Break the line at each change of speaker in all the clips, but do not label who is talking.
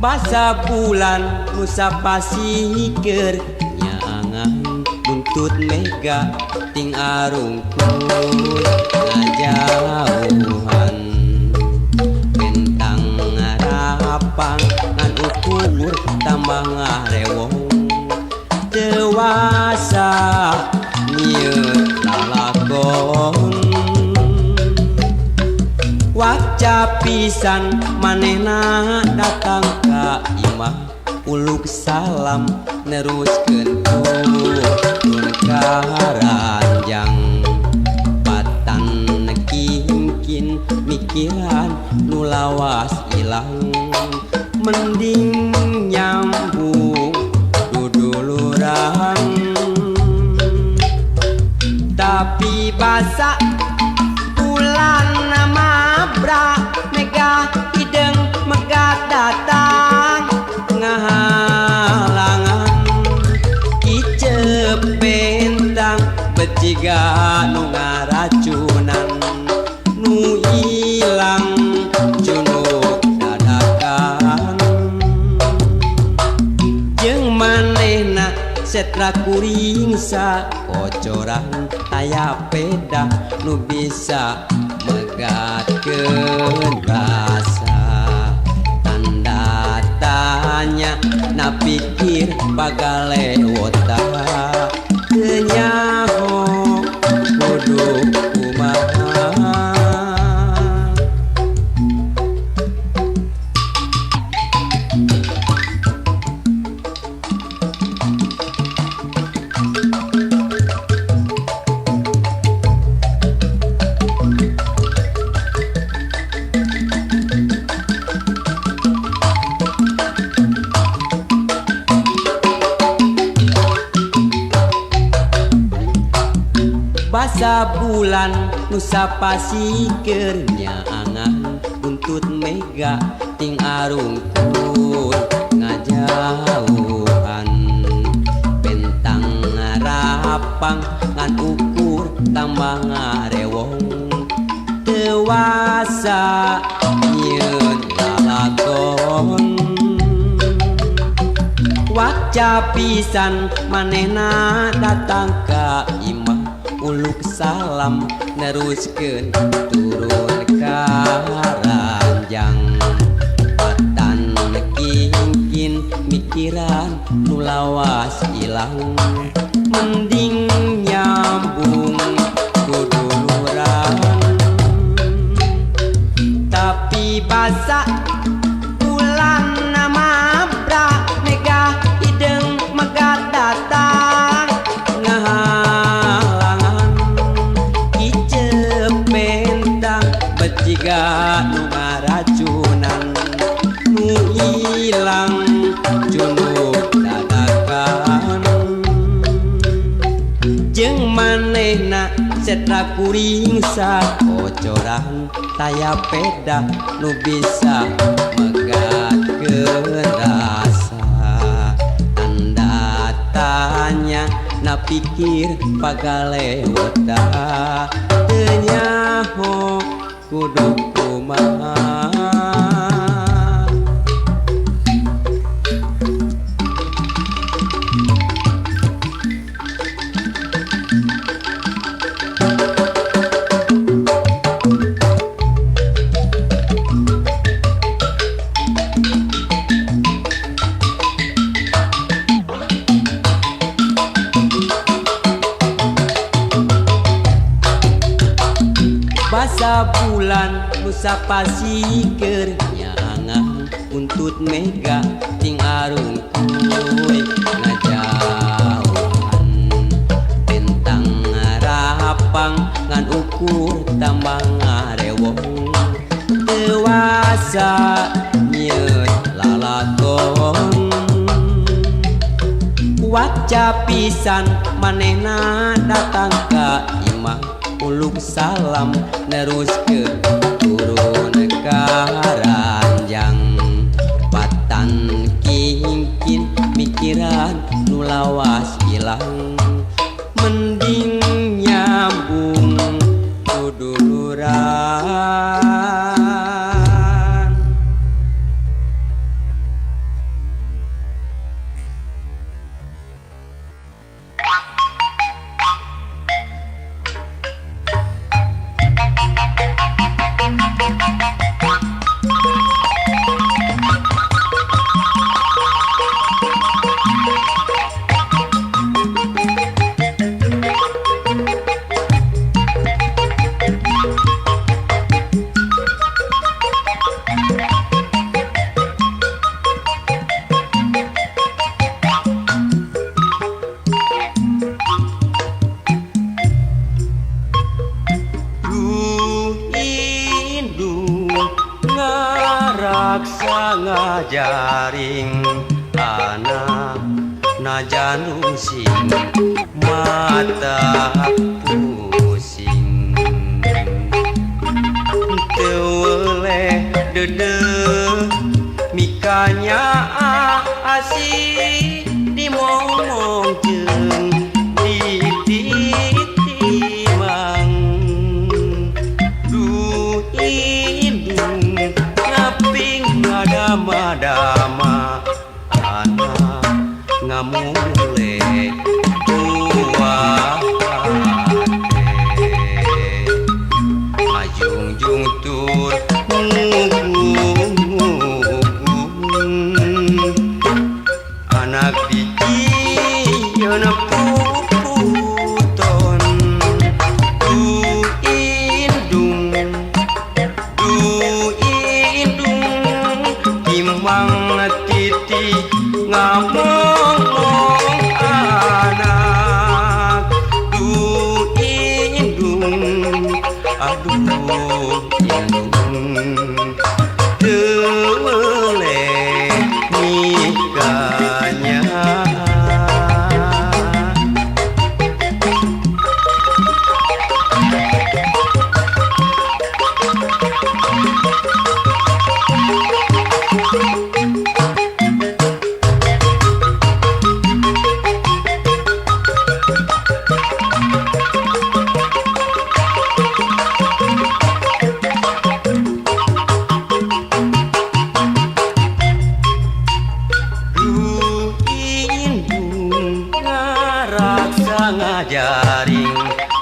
Basa bulan nusa pasikeun nyaangan buntut mega ting arungkul ngajauhan bentang ngarapang ngan ukur tambah ngarewong dewasa nyieun lalakon waca pisan manehna datang ka imah uluk salam neruskeun turun ka ranjang patan kingkin mikiran nu lawas ilang mending nyambung duduluran tapi basa bulan mabra mega hideng megat datang ngahalangan kicep bentang beciga nu ngaracunan nu ilang cunuk dadakan jeung manehna setra kuring sakocoran aya peda nu bisa megatkeun rasa tanda tanya na pikir pagalewota teu nyaho kudu kumaha. Basa bulan nusa pasikeun nyaangan buntut mega ting arungkul ngajauhan bentang ngarapang ngan ukur tambah ngarewong dewasa nyieun lalakon waca pisan manehna datang ka imah uluk salam neruskeun turun ka ranjang patan kingkin mikiran nu lawas ilang mending nyambung duduluran tapi basa bulan mabra mega hideng megat datang ngahalangan kicep bentang beciga nu ngaracunan nu ilang cunuk dadakan jeung manehna setra kuring sakocoran taya peda nu bisa megatkeun rasa tanda tanya na pikir pagalewota teu nyaho kudu kumaha. Basa bulan nusa pasikeun nyaangan buntut mega ting arungkuy ngajauhan bentang ngarapang ngan ukur tambah ngarewong dewasa nyieun lalakon waca pisan manehna datang ka imah uluk salam neruskeun turun ka ranjang patan kingkin mikiran nu lawas ilang mending nyambung duduluran. Ngaraksa ngajaring anak najan rungsing mata pusing teu weleh deudeuh mikanya asih dimomong jeung dititimang duh indung ngaping ngadama-dama anak ngamumule buah hate ngajungjung tur ngugung anak dijieun puputon duh indung timang titi ngamomong anak duh indung aduh indung teu weleh nikahnya. Duh indung ngaraksa ngajaring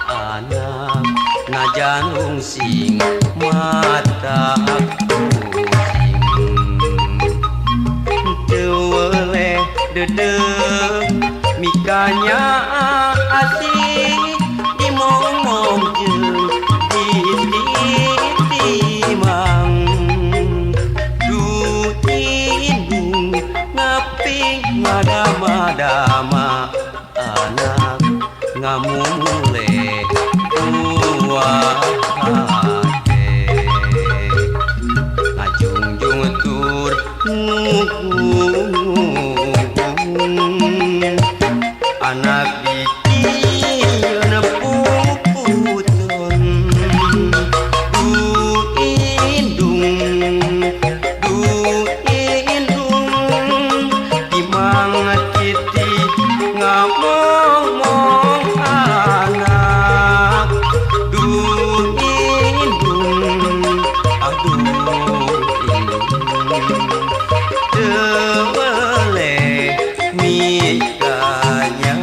anak najan rungsing mata pusing teu weleh deudeuh mikanya asih dimomong jeung dititimang duh indung ngaping ngadama-dama anak ngamumule buah hate ngajungjung tur ngugung anak dijieun puputon duh indung timang titi ngamomong anak duh indung aduh indung teu weleh mikanya.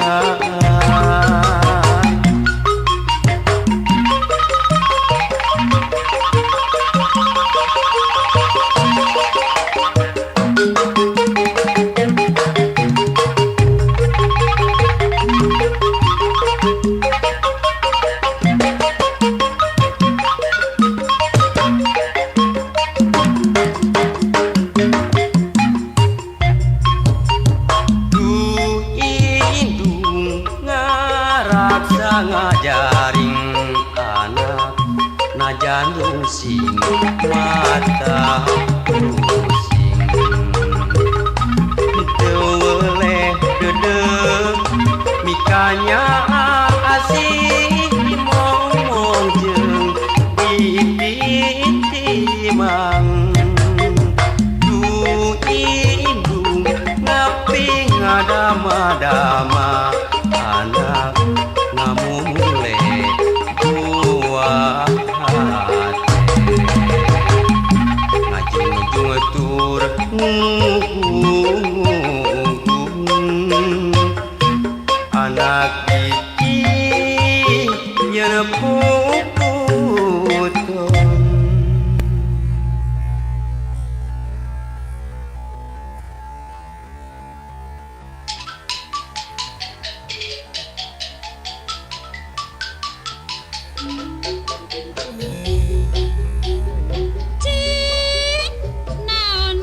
Duh indung ngaraksa ngajaring anak najan rungsing mata pusing teu weleh deudeuh mikanya asih dimomong jeung dititimang duh indung ngaping ngadama-dama anak ngamumule buah hate ngajungjung tur ngugung anak dijieun puputon.
Cik naon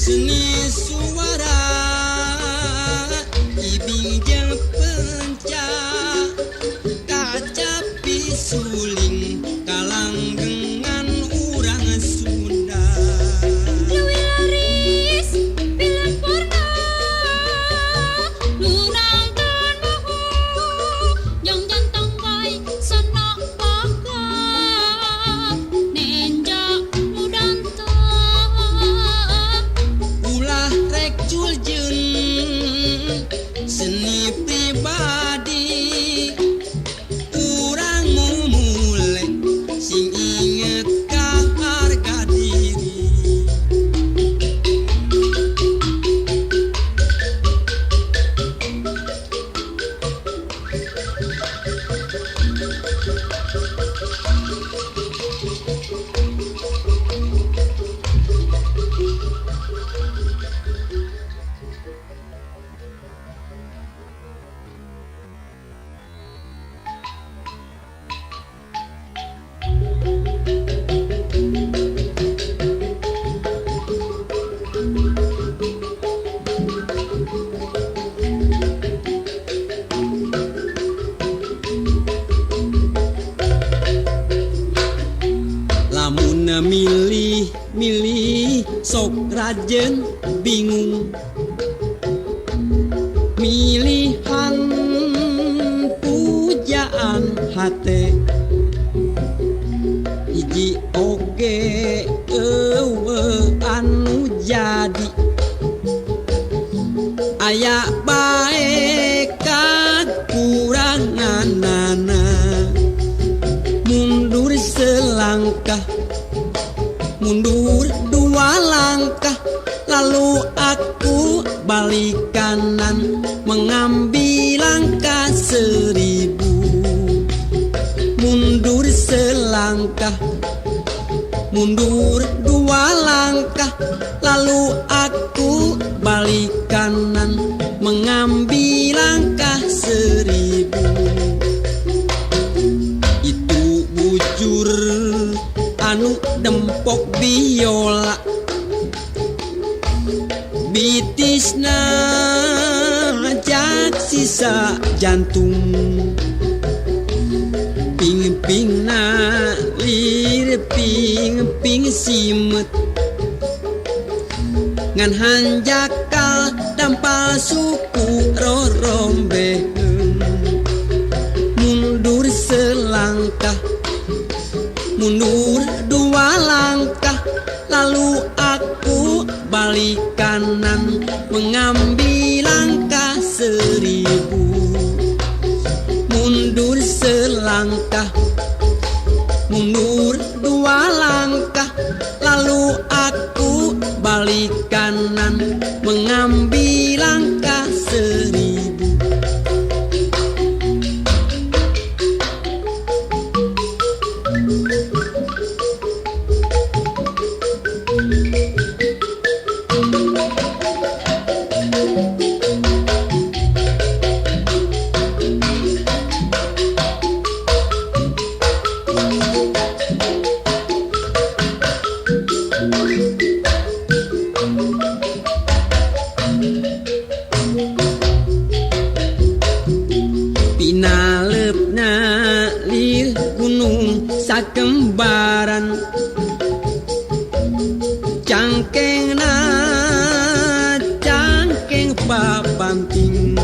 Seni suara ibing jeung pencak kacapi suling kalanggengan urang Sunda.
Leuwih laris film porno nu nangton moho jang jantang bae sana bakat nenja nu danta.
Ulah rek juljeun seni pribadi urang mumule sing inget ka harga diri. Lamun milih-milih sok rajen bingung milihan pujaan hate hiji oge eueuh anu jadi aya bae kakuranganana. Mundur selangkah, mundur dua langkah, lalu aku balik kanan mengambil langkah 1000. Mundur selangkah, mundur dua langkah, lalu aku balik kanan mengambil langkah 1000. Itu bujur anu dempok biola bitisna jak sisa jantung ping-pingna lir ping-ping simet ngan hanjakal dampal suku rorombeheun. Mundur selangkah, mundur dua langkah, lalu aku balik kanan mengambil langkah 1000. Mundur selangkah, mundur dua langkah, lalu aku balik kanan mengambil langkah 1000. Pinaleupna lir gunung sakembaran cangkengna cangkeng papanting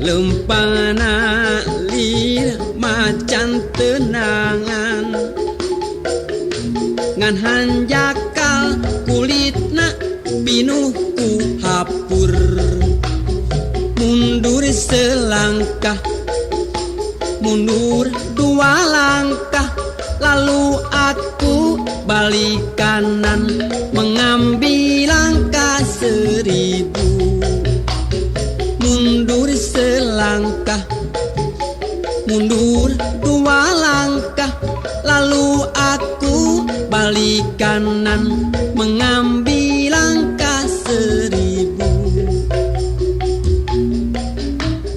lempangna lir macan tenangan ngan hanjakal kulitna pinuh ku hapur. Mundur selangkah, mundur dua langkah, lalu aku balik kanan mengambil langkah 1000. Mundur selangkah, mundur dua langkah, lalu aku balik kanan mengambil langkah 1000.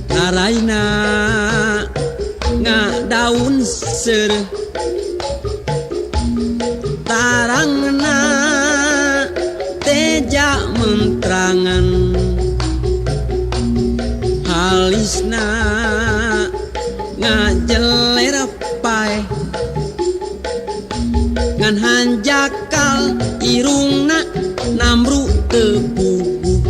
Taraina ngadaun seureuh, tarangna mentrangan halisna ngajeler paeh ngan hanjakal irungna namru teu puguh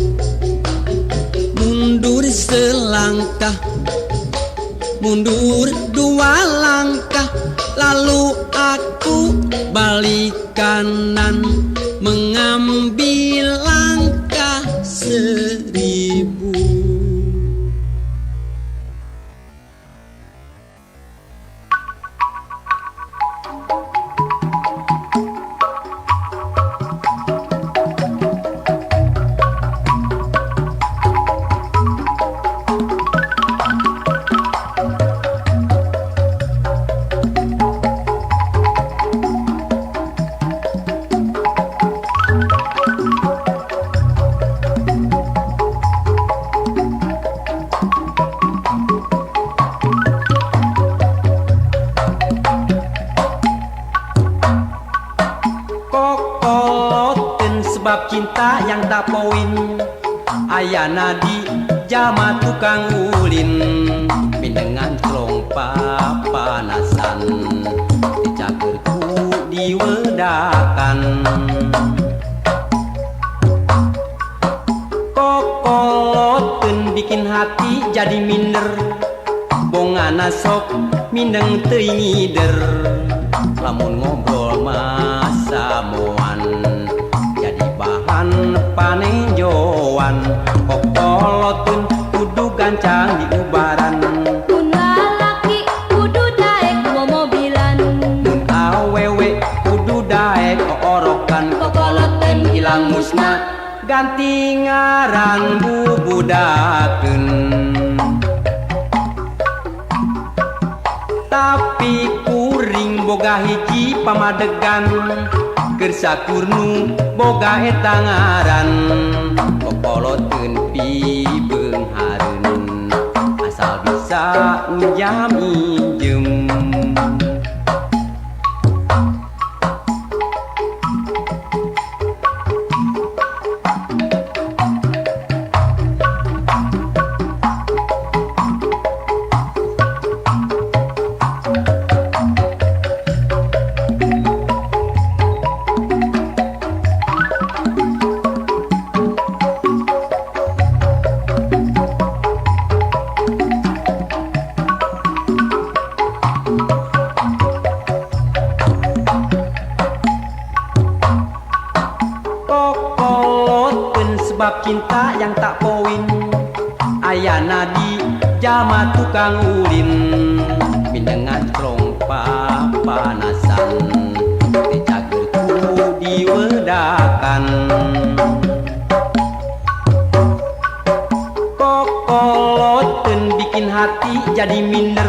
mundur selangkah mundur dua langkah lalu aku balik kanan mengambil langkah 1000. Kokoloten sebab cinta yang tak poin ayana di jalma tukang ulin mindengan clong papanasan dicager ku diwedakan. Kokoloten bikin hati jadi minder bongana sok mindeng teuing ngider lamun ngobrol masamuan jadi bahan panenjoan. Kokoloten kudu gancang diubaran
Mun lalaki kudu daek momobilan
mun awewe kudu daek oorokan. Kokoloten hilang musna ganti ngaran bubudakeun. Tapi kuring boga hiji pamadegan keur sakurnu boga eta ngaran. Kokoloten pibeunghareun asal bisa nginjam injem. Kokoloten sebab cinta yang tak poin ayana di jalma tukang ulin mindengan clong papanasan dicager ku diwedakan. Kokoloten bikin hati jadi minder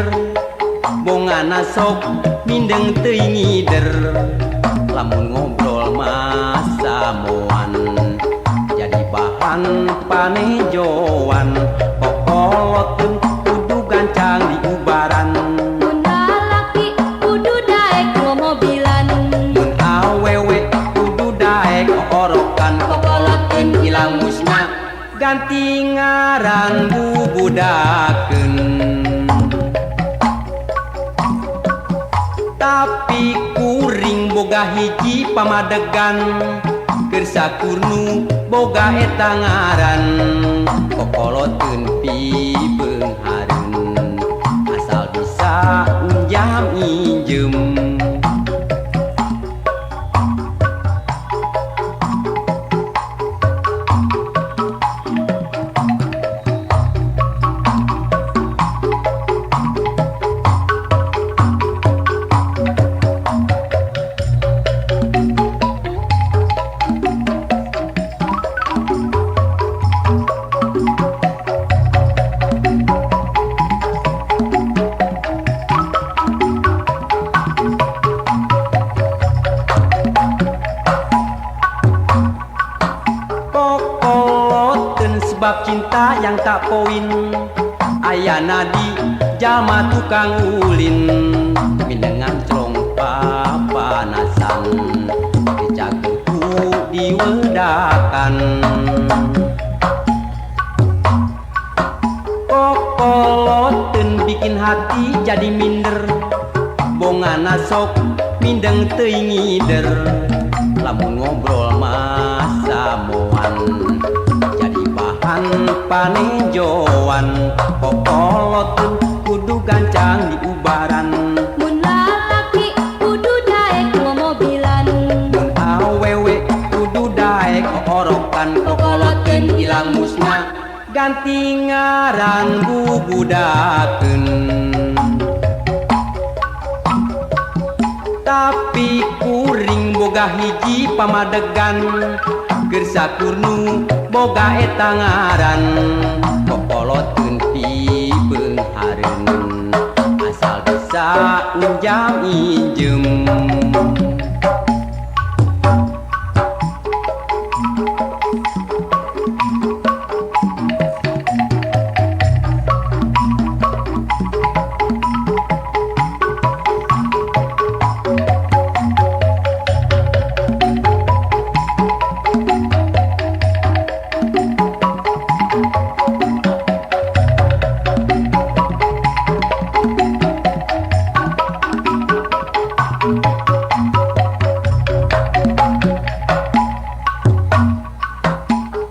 bongana sok mindeng teuing ngider lamun ngobrol masamuan jadi bahan panejoan. Kokoloten kudu gancang diubaran
Mun lalaki kudu daek momobilan
mun awewe kudu daek oorokan. Kokoloten hilang musna ganti ngaran bubudakeun. Tapi kuring boga hiji pamadegan keur sakurnu boga eta ngaran. Kokoloten pibeunghareun asal bisa nginjam injem. Kokoloten sebab cinta yang tak poin ayana di jalma tukang ulin mindengan clong papanasan dicager ku diwedakan. Kokoloteun bikin hati jadi minder, bongana sok mindeng teuing ngider. Lamun ngobrol masamoan jadi bahan panenjoan. Kokoloteun kudu gancang diubaran.
Mun lalaki kudu daek momobilan,
mun awewe kudu daek oorokan. Kokoloteun ilang musna ganti ngaran bubudakeun. Tapi kuring boga hiji pamadegan, keur sakurnu boga eta ngaran. Kokoloteun pibeunghareun asal bisa nginjam injem.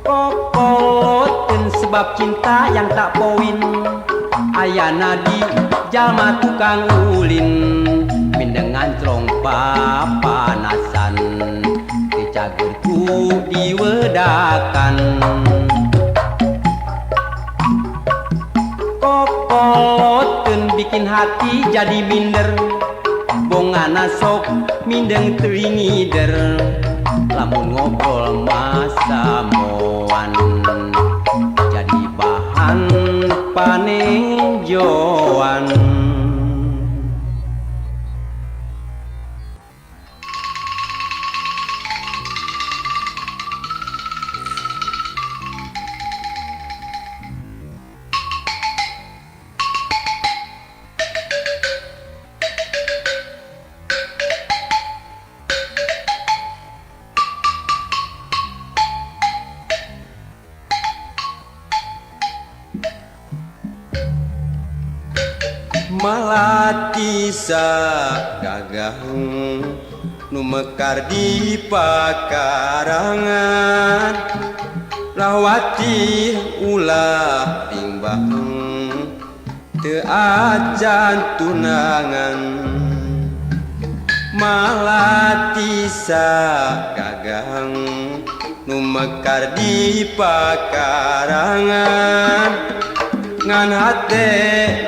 Kokoloteun sebab cinta yang tak poin, ayana di jalma tukang ulin. Mindeng ngancrong papanasan teu cager ku diwedakan. Kokoloteun bikin hati jadi minder, bongana sok mindeng teuing ngider. Lamun ngobrol masamoan jadi bahan panenjoan.
Malatisa gagang nu mekar di pakarangan, lawati ulah timbang teu acan tunangan. Malatisa gagang nu mekar di pakarangan, ngan hate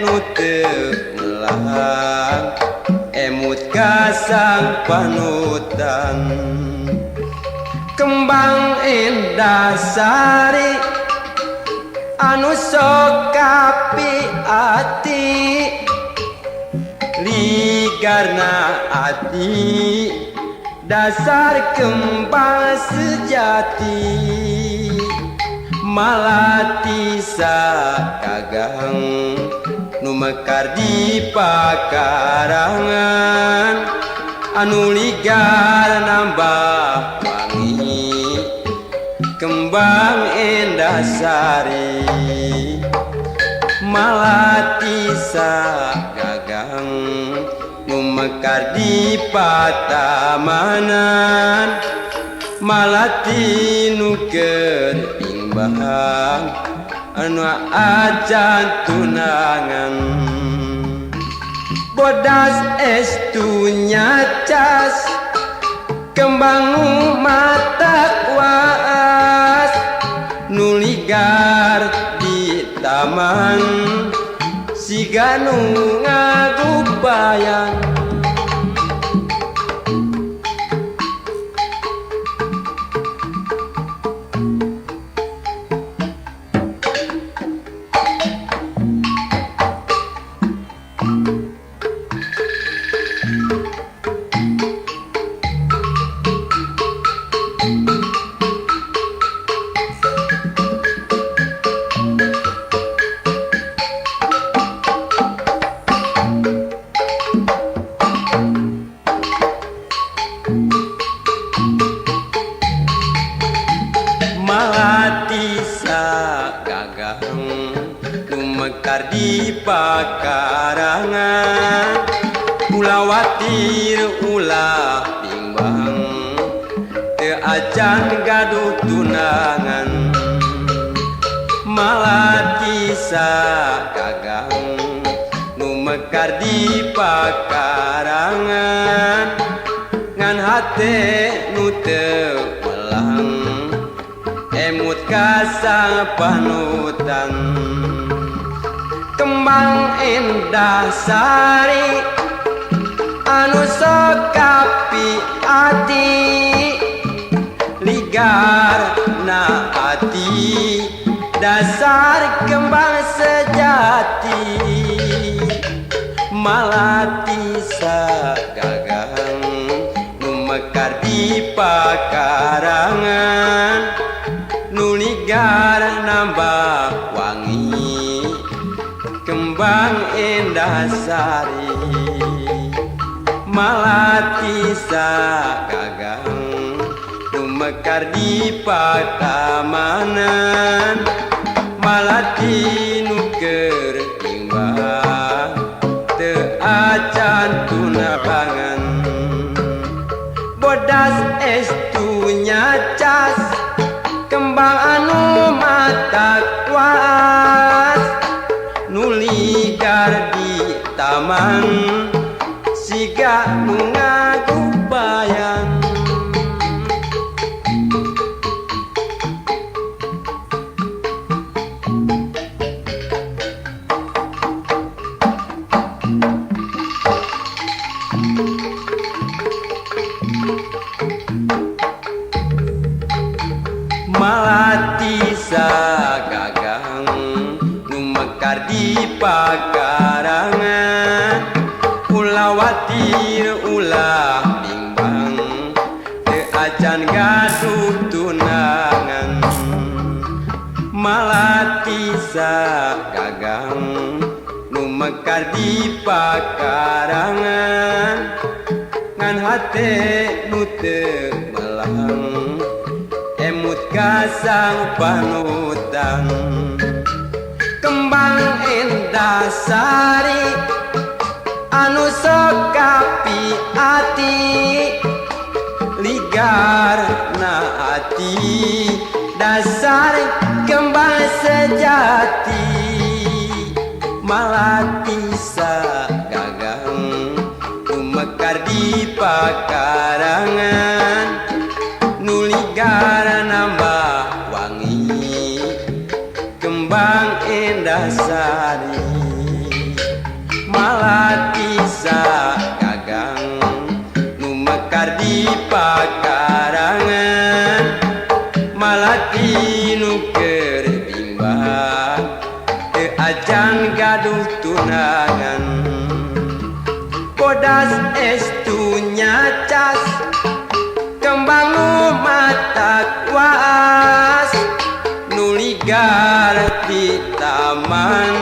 nu teu melang emut ka sang panutan. Kembang endah sari anu sok kapi ati, ligarna ati dasar kembang sejati. Malatisa gagang nu mekar di pakarangan, anu ligar nambah wangi kembang endah sari. Malatisa gagang nu mekar di patamanan, malati nu keur imbang anu acan tunangan. Bodas estu nyacas kembang nu mata waas, nu ligar di taman siga nu ngagubayan. Malati sagagang nu mekar di pakarangan. Ulah watir ulah bimbang, teu acan gaduh tunangan. Malati sagagang nu mekar di pakarangan. Ngan hate nu teu melang, emut ka sang panutan. Kembang endah sari anu sok kapi ati, ligar na ati dasar kembang sejati. Malati sagagang nu mekar di pakarangan. Nu ligar nambah wangi, kembang endah sari. Malati sagagang nu mekar di patamanan. Malati nu keur bimbang, teu acan tunangan. Bodas estu nyacas, kembang anu matak waas. Nu ligar di taman, siga nu ngagubayan. Malati sagagang nu mekar di pakarangan. Ulah watir ulah bimbang, teu acan gaduh tunangan. Malati sagagang nu mekar di pakarangan. Ngan hate nu teu melang, emut ka sang panutan. Kembang endah sari anu sok kapi ati, ligar na ati dasar kembang sejati. Malati sagagang nu mekar di pakarangan. Nu ligar nambah wangi, kembang endah sari. Malati sagagang nu mekar di pakarangan. Malati nu keur bimbang, teu acan gaduh tunangan. Bodas estu nyacas, kembang nu matak waas. Nu ligar di taman,